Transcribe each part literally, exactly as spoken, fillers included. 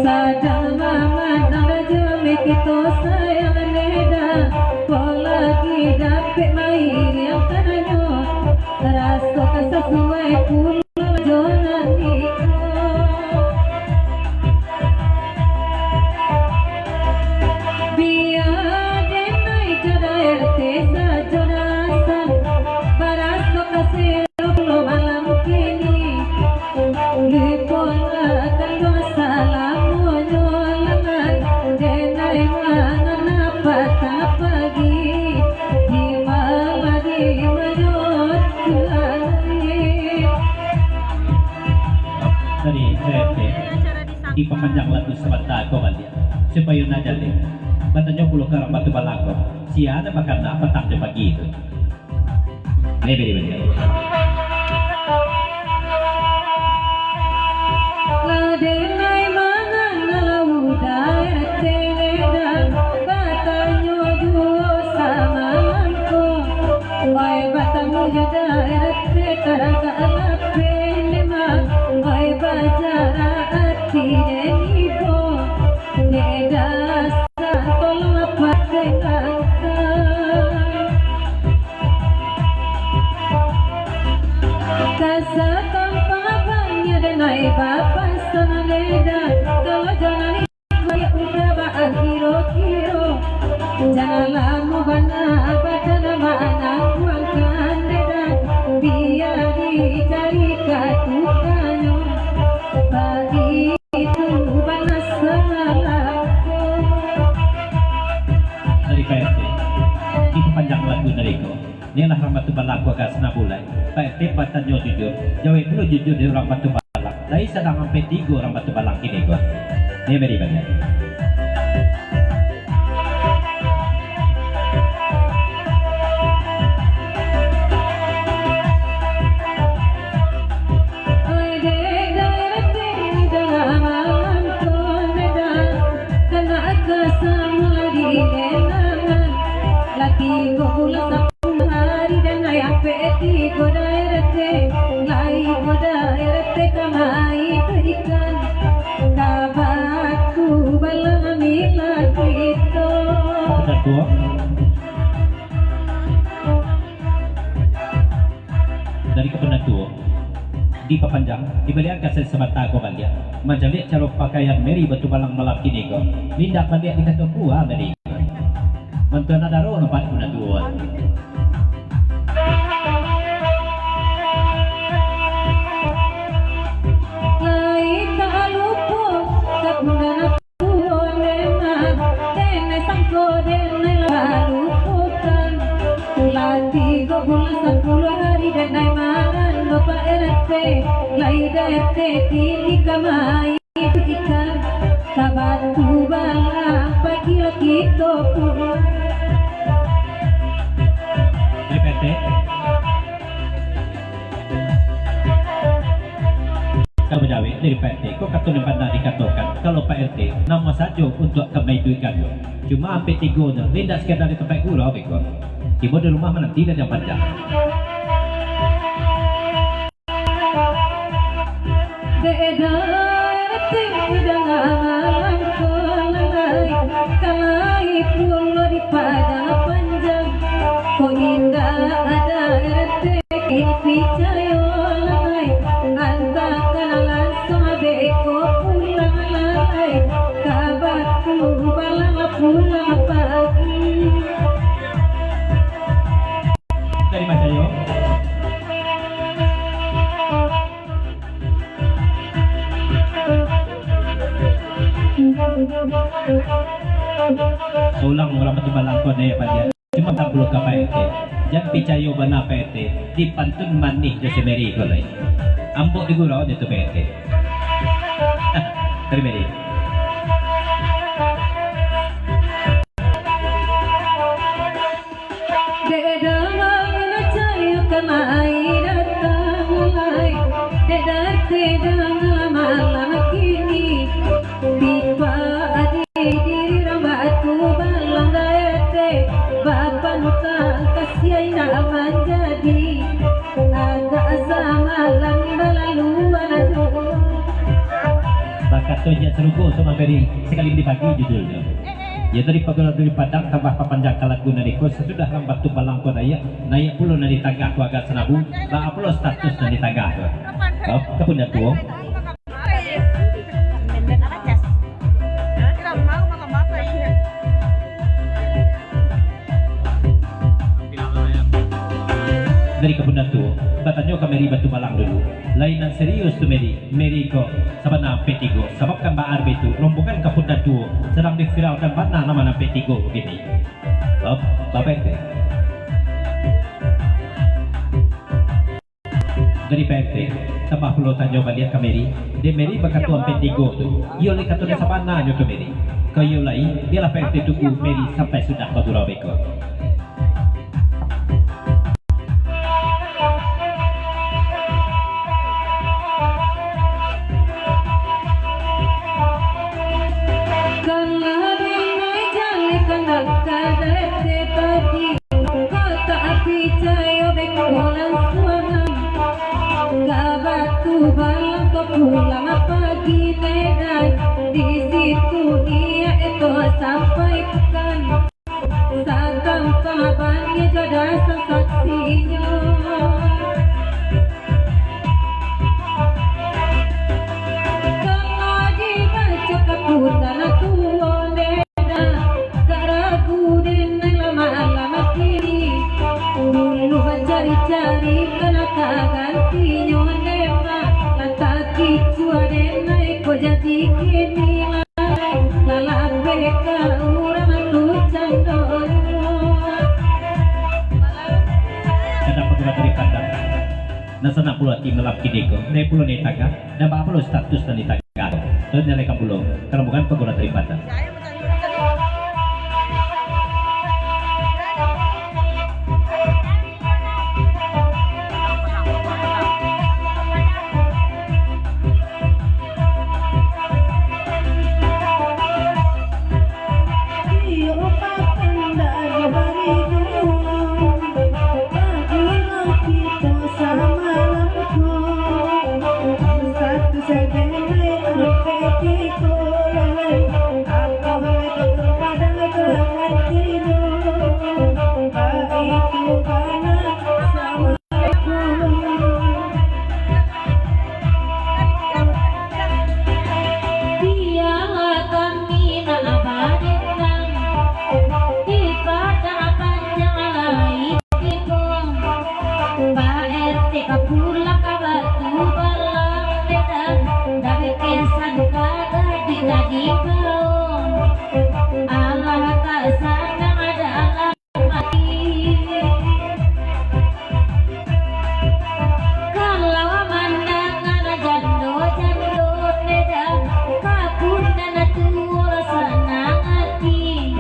Sadang mamandang dajo meh kito sayang neda, ko lagi dapek mairiang tananyo, raso ka sasuai pulo jo nan iko. Bia denai jo daerah te sajo dasan, baraso ka selo pulo malam kini. Lupolah kanduang salamonyo lalai, denai manana patang pagi, di malam di malam Tadi, eh, eh, dipapanjang lagu sabanta ko baliak, supayo nak jaleh. Batanyo pulo ka urang Batu Balang ko, sia nan bakanak patang jo pagi tu. Lebih, lebih, lebih. Lah denai manganal udah R T dan batanyo juo samalam ko. Oi, batamu jo daerah te taragak lapeh lemah. Oi, bajarak ati den ibo. Dek dasar tolong lapeh dengangkan. Kasa tampang abangnya denai bapasan neda. Kalau jangan Baliak udah baakhiro-khiro, jangan lamo bana badan manangguangkan dedan. Bia dicari ka tukanyo, baitu bana salako. Dari Pak R T, dipapanjang lagu dari ko. Inilah urang Batu Balang ko ka Sanabulai. Pak R T batanyo jujur, jawek pulo jujur dari urang Batu Balang. Lai sadang ampek tigo urang Batu Balang kini ko. Ni bari bagian. Oi, dek daerah te, jangan malam ko beda. Kana aka samula di denangan. Lah tigo bulan sapuluah hari dan lai ampek tigo daerah te. Lai ko daerah te kamai tu ikan. Ka Batu Balang milah kito. Betul, tuo. Dari kapana tuo, dipapanjang, dibaliakan sa-, sabanta ko baliak. Mancaliak caro pakaian Mary Batu Balang malam kini ko. Indak baliak dikato kuwa Mary. Mantuan adaro nampak kapana tuo. Lai tak lupo, kapana Tuo denai, denai sangko, denai lah lupokan. Lah tigo bulan sapuluah hari denai marando Pak R T. Lai R T kini kamai ikan. Ka Batu Balang pagilah kito pulang. Dari P T. Kalau bajawek dari Pak R T, ko kato nan bana dikatokan, kalau Pak R T, namo sajo untuak ka maiduikan tu. Cuma ampek tigo tu, indak sakadar di tampek gurau beko. Tibo di rumah mananti lah jan panjang. Dek R T, danga malam ko lalai, kalai pulo di Padang Panjang. Ko indak ada R T, Picayo lai, antakan langsuang beko pulang lai, ka Batu Balang pulang pagi. Dari Picayo. Saulang urang Batu Balang ko deh, Pak. Cuma tak perlu ka Pak R T. Jan picayo bana Pak R T. Di pantun manih jo si Mary ko lai. Ambok di gurau jo tu Pak R T. Dari Mary. Dek damang na cayo kamai datang lai. Dek date danga malam kini. Pipa adi diri rang Batu Balang, date bapantang kasiah indak manjadi. Agak samalam balaluan jo. Bak Kato Jiak Sarugo tu mambari sakali dibagi judulnyo. Iyo tadi paguno dari Padang tambah papanjang ka lagu nan iko, sasudah Lambat Tubalang ko naiak, naiak pulo nan di tangah ko agak sanabu, baa pulo status nan di tangah tu. Oh, kapun datuo. Dari kapun datuo, batanyo ka Mary Batubalang dulu. Lai nan serius tu Mary, Mary ko sabana ampek tigo, sabab kan baa baitu, rombongan kapun datuo sadang diviralkan bana nama nan ampek tigo kini. Bab, bab ampek. Dari Pak R T, tambah pulo tanyo baliak ka Mary. Dek Mary bakato ampek tigo tu, iyo lai kato nan sabananyo tu Mary. Kok iyo lai, bialah Pak R T tunggu Mary sampai sudah bagurau beko. Kalau di meja lekan dak kadai tepati. Kok tak picayo beko nan suahan. Ka Batubalang ko pulang pagi medan. Di situ niaik e ko sampai pekan. Satampak bangih jo dasang saksinyo. Kalau dibaco kapun datuo ne, Dak ragu den nan lamo-lamo kini. Dulu bacari-cari kana ka gantinyo, dema lah takicuah den nan iko jadi kini lai. Lah lapeh ka urang tu candonyo. Kadang paguno dari Padang. Nan sanang pulo ati malam kini ko, naiak pulo nan di tangah, nan baa pulo status nan di tangah tu. Taruih nyalaikan pulo, ka rombongan paguno dari Padang. Bialah kami nak badendang, di Padang Panjang lai tibo. Pak R T ka pulang ka Batubalang, dek dah, dah kesan ka gadih tadi bao. Alah tak sanang adalah Kalau mandanga jando-jando neda, kapun nan tuo sanang ati.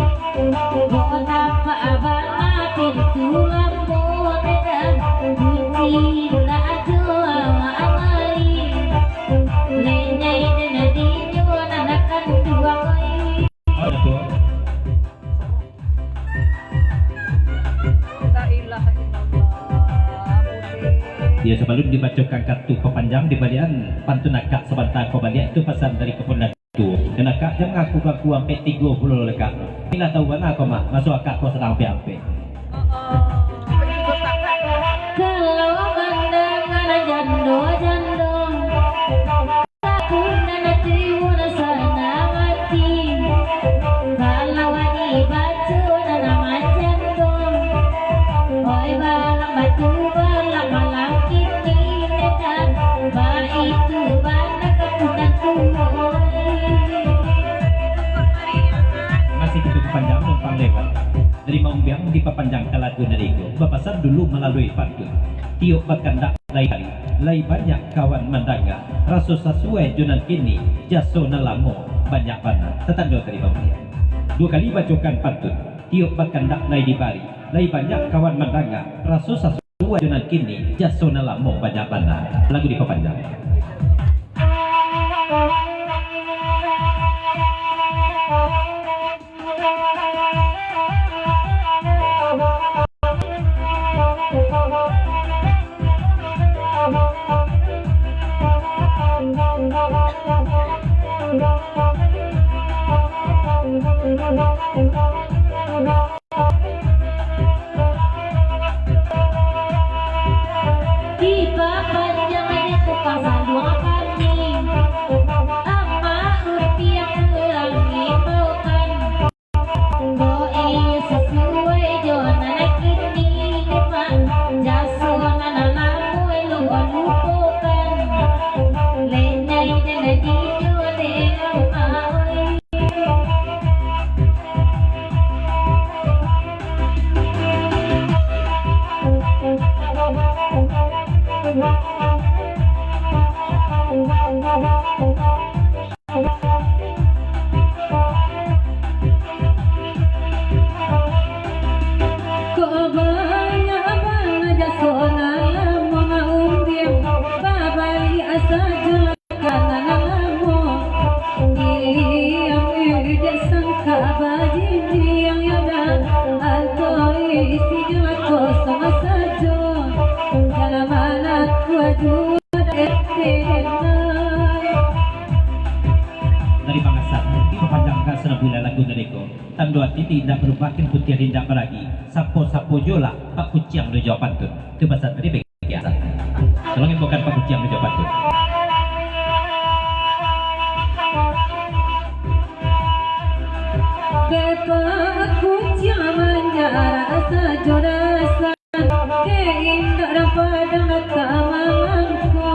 Kok tampak bana pintu lambo neda, bucin dak jo awak lai. Lenyai den dinyo nan kanduang oi. La ilaha illallah. Yo, sabalun dibacokan kartu papanjang, dibaliakan pantun akak sabanta ko baliak, tu pasan dari kapun datuo. Nan akak jan mangaku-ngaku ampek tigo pulo lai kak. Iko lah tau bana ko, Mak, maso akak ko sadang ampek-ampek. Kalau mandanga jando-jando, Kapun nan tuo nan sanang ati, kalau dibaco nan macam tu, oi, balang batu, balang malang kini, baitu bana kapun nan tuo. Masih kito panjang numpang lewat. Dari maumbiang dipapanjang ka lagu nan iko, bapasan dulu malalui pantun. Tiok bakandak lai bari, lai banyak kawan mandanga, raso sasuai jo nan kini, jaso nan lamo banyak bana. Tatando tadi bamulia. Duo kali bacokan pantun, tiok bakandak lai dibari, lai banyak kawan mandanga, raso sasuai jo nan kini, jaso nan lamo banyak bana. Lagu dipapanjang. Dipapanjang aja tukang saluang kami. Amak rupiah kurang imbaukan. Ambo iyo sasuai jo nan kini, Mak. Jaso nan lamo luko lupokan. Lenyai nan dijo dek Mak, oi. Kok banyak bana jaso nan lamo maumbiang, babaliak sajo lah ka nan lamo. Diam ijak sangka bajinjiang yo dah, antoi isinyo lah kosong sajo. Dalam anak kuaju. Dari Mangasan, dipapanjangkan sabulan lagu dari ko. Tando ati indak barubah, kain putiah indak baragi. Sapo-sapo jo lah, Pak Kuciang tu jo pantun. Tu basa tadi biasa. Tolong infokan Pak Kuciang tu jo pantun. Dek Pak Kuciang manjarak sajo rasa. Dek indak urang Padang datang mangangko,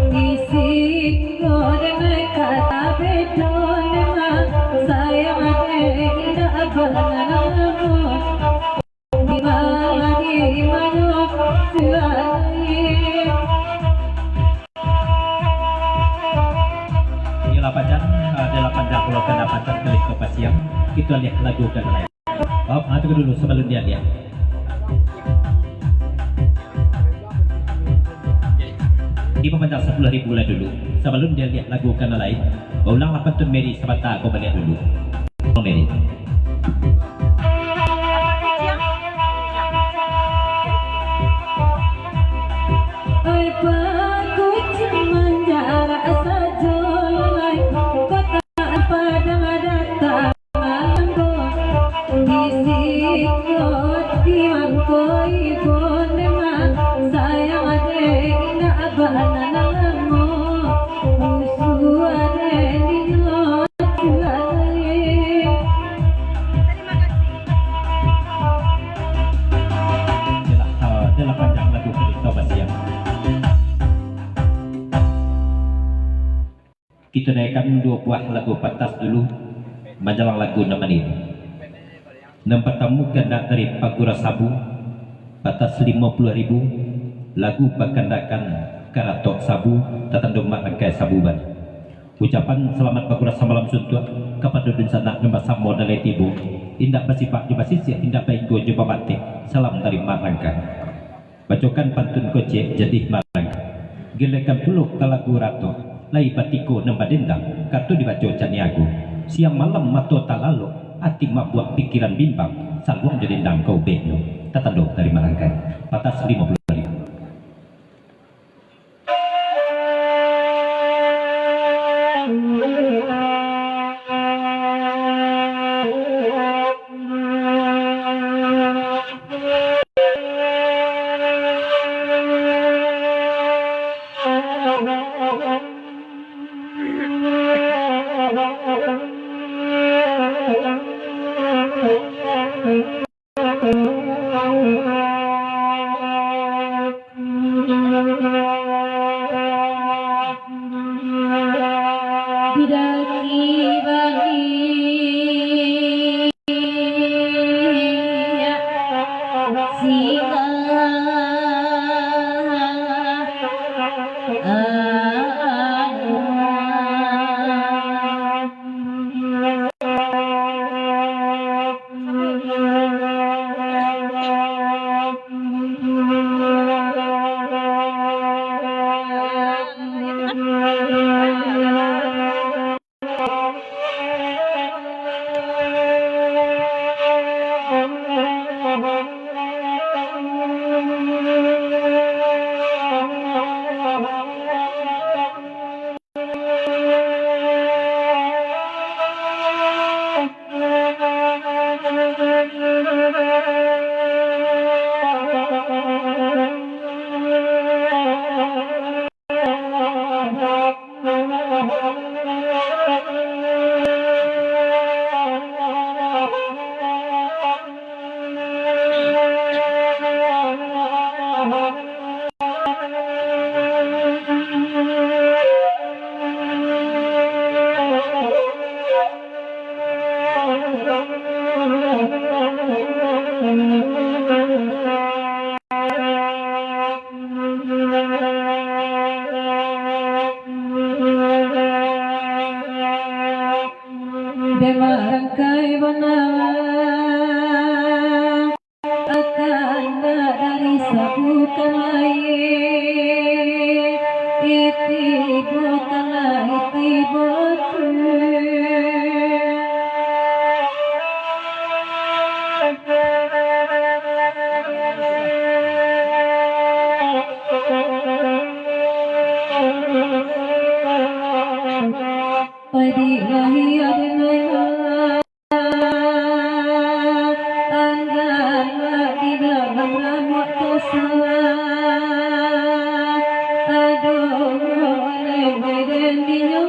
di siko denai ka tabedo, memang sayang dek indak bana lamo. Di ma, di manyo suai. Iyolah, pajan, ah, dalapan puluah ka dalapan belas kali ko pasiang, kito liek lagu ka nan lain. Oh, ah, tunggu dulu, sabalun dialiah. Dipapanjang sapuluah ribu lah dulu. Sabalun dialiah lagu ka nan lain, baulanglah pantun Mary sabanta, ko baliak dulu. Oh, Mary. Oi, Pak Kuciang manjarak sajo lai, kota Padang datang mangko, di siko di mangko ibo, memang sayang dek indak bana lamo, musuah dek inyo suai. Jelah, eh, jelah panjang lagu cerito basiang. Kito naikkan duo buah lagu pantas dulu, manjalang lagu nan manini. Nan partamo kandak dari Pagura Sabu, pantas limo puluah ribu, lagu bakandakan Karatok Sabu, tatando Mak Rangkai Sabu bana. Ucapan salamat bagurak samalam suntuak, kapado dunsanak nan basamo nan lai tibo, indak basipak jo basisiah, indak bainggo jo babatik, salam dari Mak Rangkai. Bacokan pantun kocek jadih Mak Rangkai. Gilikan pulo ka lagu ratok, lai batiko nan badendang, kato dibaco caniago. Siang malam mato talalok, ati mabuak pikiran bimbang, saguang jo dendang ka ubeknyo. Tatando dari Mak Rangkai. Pantas limo puluah ribu. Bidaki bagi singa anu. Marangkai bana, akan dari sabukan lai, itibukan lai tibo tu. Padi lahia denai, andalah di dalam ramuak kosa. Aduh, oleh badan dinyo.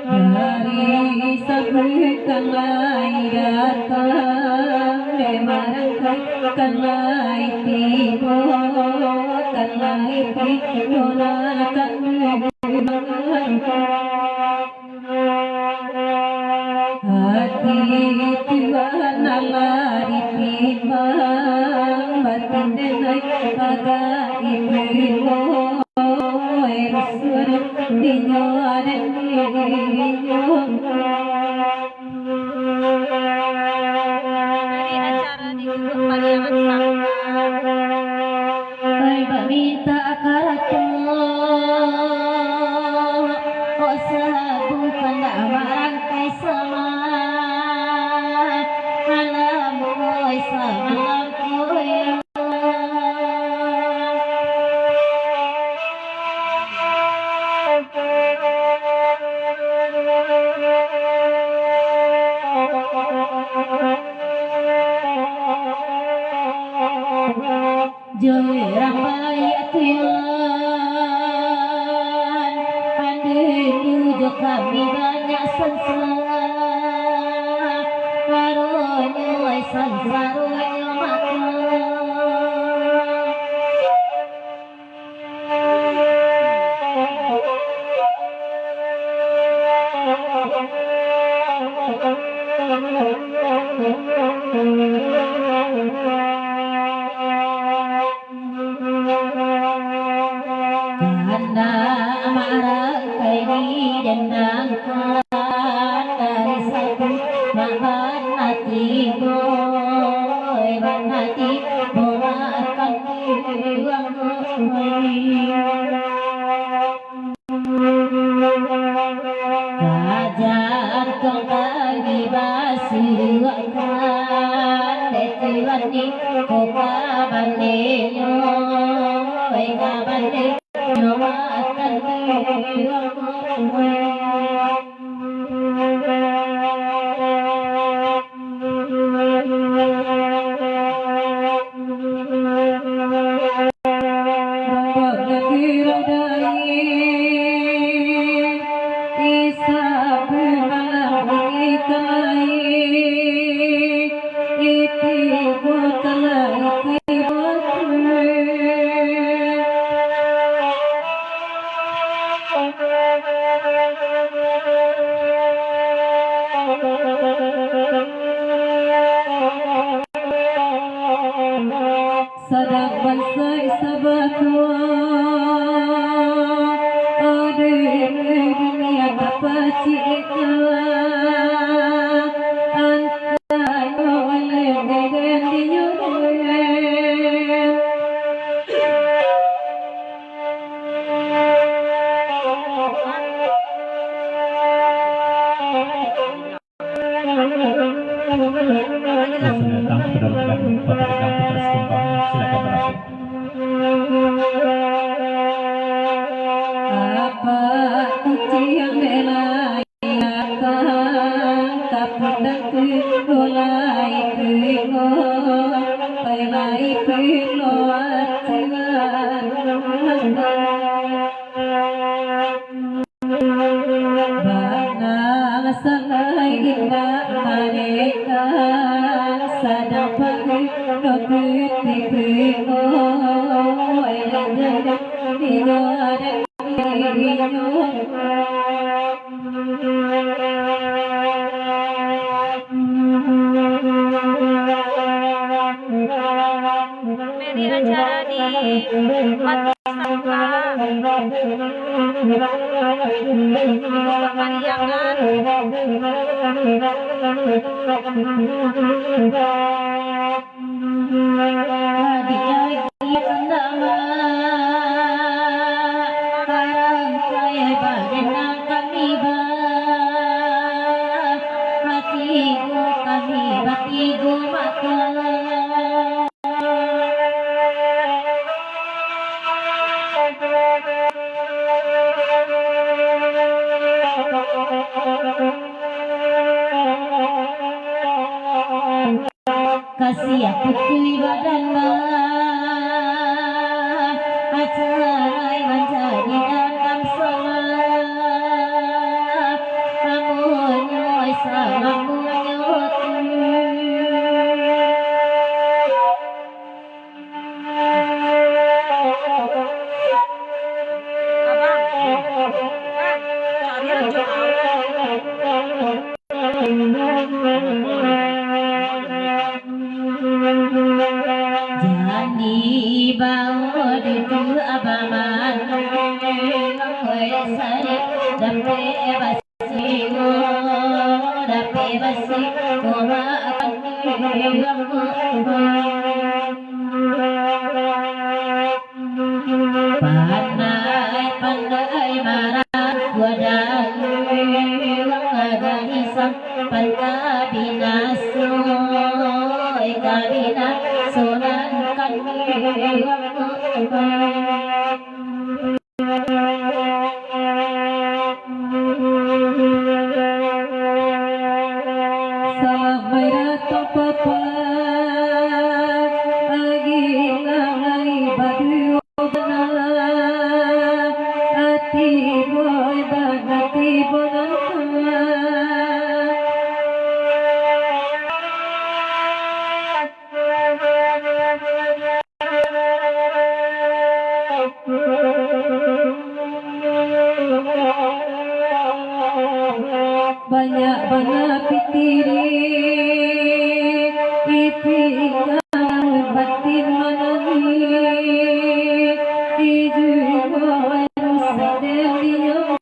Dari sabukan lai datang, dek marangkai kan lai tibo, kan lai tibo nak. Ati Tuhan alah ditimbang, batin denai agak ibu, eh, rusun dinyo dan dinyo. Dari acara di Gubuk Pariangan Sangka. Oi, bamintak karajo, kok sabu kandak marangkai sama. Alam, oi, samalam koyo. Jo urang baiak Tuhan, pandulu jo kami banyak sansaro, sansaro nyo mako. Kandak marangkai di dendangkan, dari satu nak banati boy, banati boy, makan di ruang boy. Kajan kong tali basuakan, dek Tuhan ni ko kabanenyo, eh, kabanenyo akan diulang. Sadang bansaik sabatua, ode dunia tapacik ikhlas, antayo oleh deden dinyo. Yang sudah datang, sudah bergabung, Bapak Idam Putra Sikumbang, silakan masuk. Apak kuciang dek lai datang, ka pundak tu lai punyo, pai lai punyo acuan. Bana salai indak mareka, sadang paguno putih primo, elah jadah inyo dan inyo. Hadiah-hadiah kandama, barangkai badenang kami ba, batigo kami, batigo mata. Kasiah putih badan bah, asarai manjadi dandam salah, amunyo esa, amunyo tu. Abang, Bang, cari aja. Jadi bawa dudu abaman, sari dape bas- Siwo dapek basi koma akan dilakukan. Pandai-pandai marang kuadang wang gadisang, pan kabinaso, kabinaso nan kan dilakukan. Salamai datang papa, agi nalai baduo bana, ati boy bana tibo nan kuat. Banyak bana pitiri, ipingan batin manangih, ijuo rusak dek diam.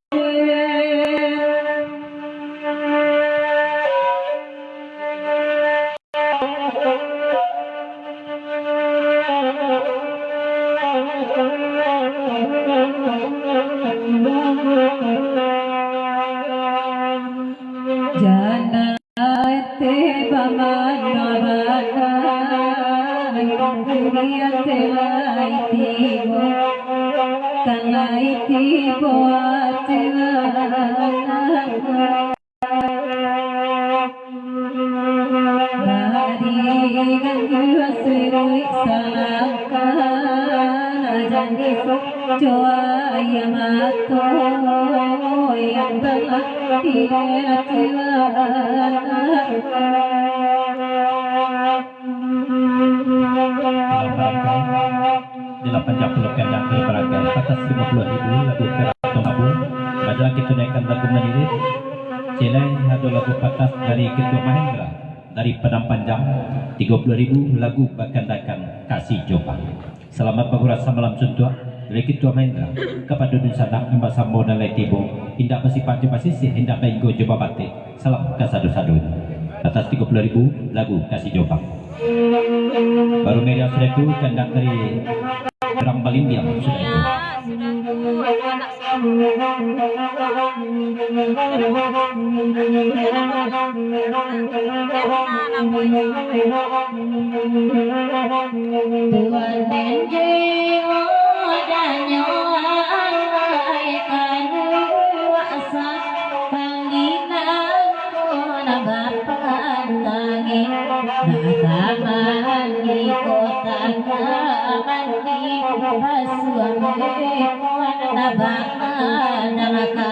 Jana ete bamana-bana, kudian te lai tibo, kan lai tibo acuan. Dari gangguan suruik salangkah, jadi coa aia mato yang telah tidak. Dalam rangka dalapan puluah kandang dari Baragai, patah limo puluah ribu lagu Karaton Abu. Barulah kito naikkan lagu Mandirit. Cilai ado lagu patah dari Ketua Mahendra, dari Padang Panjang, tigo puluah ribu lagu bakandakan Kasih Jombang. Salamat bagurasa malam suntuak dari Ketua Mahendra, kapado dunsanak nan basamo nan lai tibo, indak basipak jo basisih, indak bainggo jo babatik. Salam kasado-sadonyo. Atas tigo puluah ribu lagu Kasih Jombang. Baru meriah sudah tu, kandak dari Rang Balimbiang sudah tu. Tuan dan jiwa danyo alai kanuak sa. Kali nangko nan bapantangin, nan ka mandi kota ka mandi, basuah muko nan bagadang ka,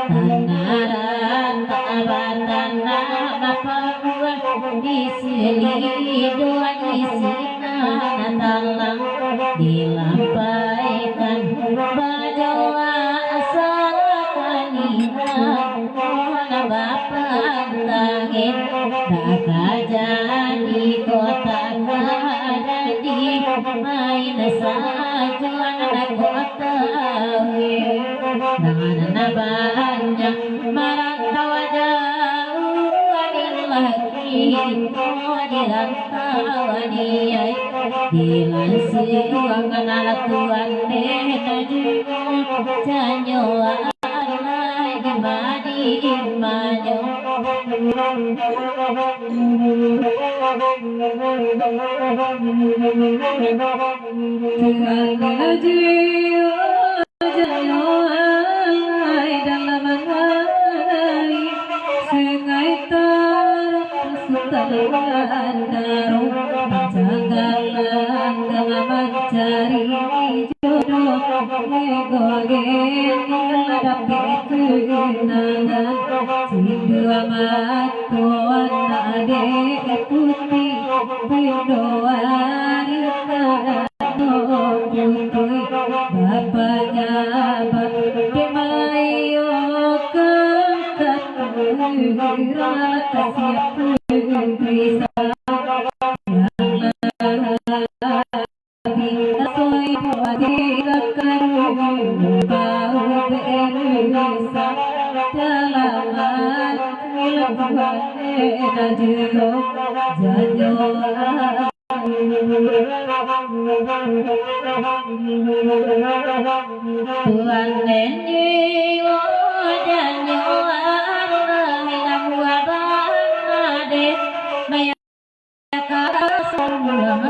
tanah rata batanah bapabuah, di silido isi nan talang, dilampaikan bajoa asa kaningan. Nan bapantangin, dak ka jadi kota ka jadi main sajo nan kota. Nan banyak marantau aja Iko di rantau ni ai, dilansuangkan alah Tuhan dek Najib, janyo alai di madimanyo. Tuhan Najib. Jalan dalam hari, sungai Tarok, Sultan Bandaro, manjagalan dalam mancari jodoh, ego geni lah dapek tunangan, sinduah mato anak dek putih, bendo ari ka Bapaknya abah dek mayo ka katurunan, kasiap pun bisa. Yang lain asoi buat tidak karu, bau berusaha dalam hati lebuan. Janyo Tuhan neni, oh, janyo Allah, lamu abang ade, maya ka sungguah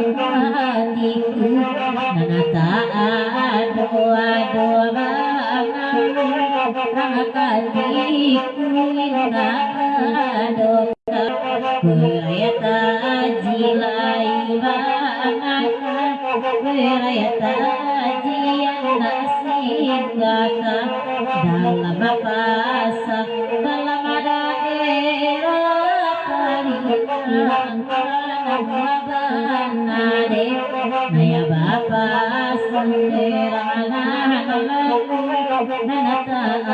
hatiku, nan tak ado-ado bana, rang hatiku indak ado. Berai taji lai bangakan, berai taji anak singgakan, dalam pasa, dalam daerah Pariaman, abang ade, naya bapasa, daerah nan lalu, nan tak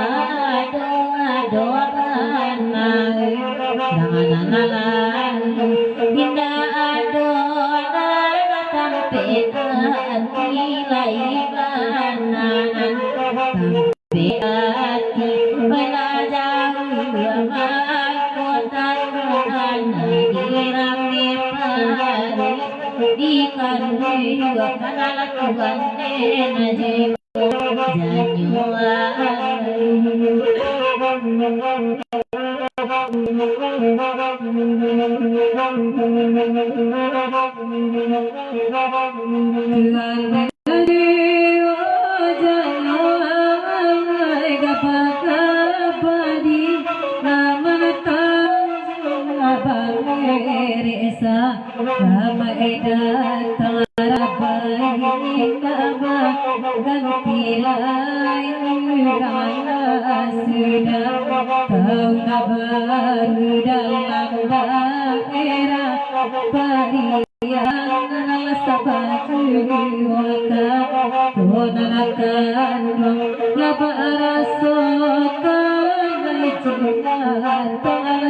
ado-ado bana. Danganan nan lalu, indak ado nan tampek ati lai bananan. Tampek ati bala jauah mangko tangan di rame pari, di kanduang kanalah Tuhan den aje. Janyo Kama edan tarabai, kama ganti lai raya sudah. Tahun baru dalam daerah Pariaman, sabar juakan, tunanakan dong, lah barasokan, izinkan, tolong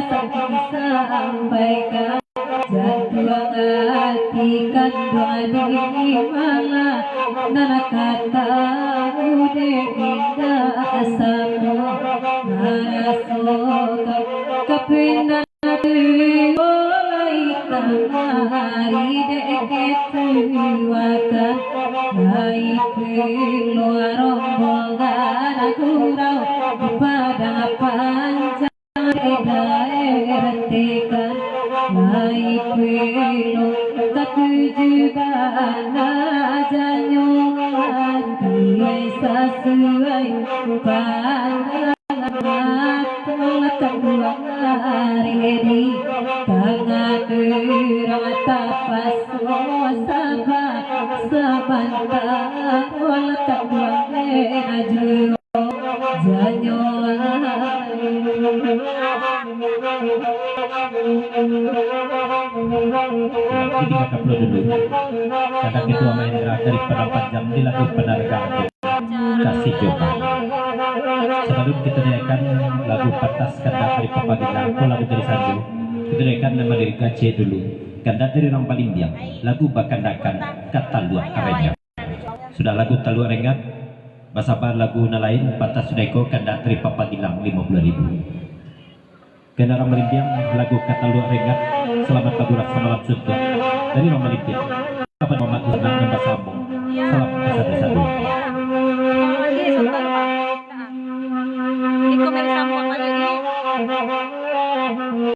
sampaikan. Jatuah hati kanduang di malah, nan kata udah indah samo. Marasokan kapinan mulai kamari dek ketuakan. Lai keluar rombongan gurau di Padang Panjang. Daerah Tekan, lai pulo katuju bana, janyo ati sasuai pandangan mato, lah tabuang ari di tangah terang, tapaso sabar sabanta, lah tabuang ari di tangah terang. Janyo. Jadi, kita upload dulu. Kadang itu Ama Indra dari Padang Panjang di lagu Penargaan. Kasih coba. Sebelum kita dengarkan lagu Pantas Kandak dari Papa Gilang, atau lagu dari Sanjo, kita dengarkan nama dari Gace dulu. Kandak dari Orang Balimbiang, lagu Bakandakan, Kata Luak Karenya. Sudah lagu Taluak Rengat, basabar lagu nan lain, pantas sudah iko kandak dari Papa Gilang limo puluah ribu. Kena Ramalintiang, lagu Kataluak Rengat, Salamat Bagurak Samalam Suntuak. Dari Ramalintiang, kapan Mamak Tunang nan basamo. Salam kasado-sado.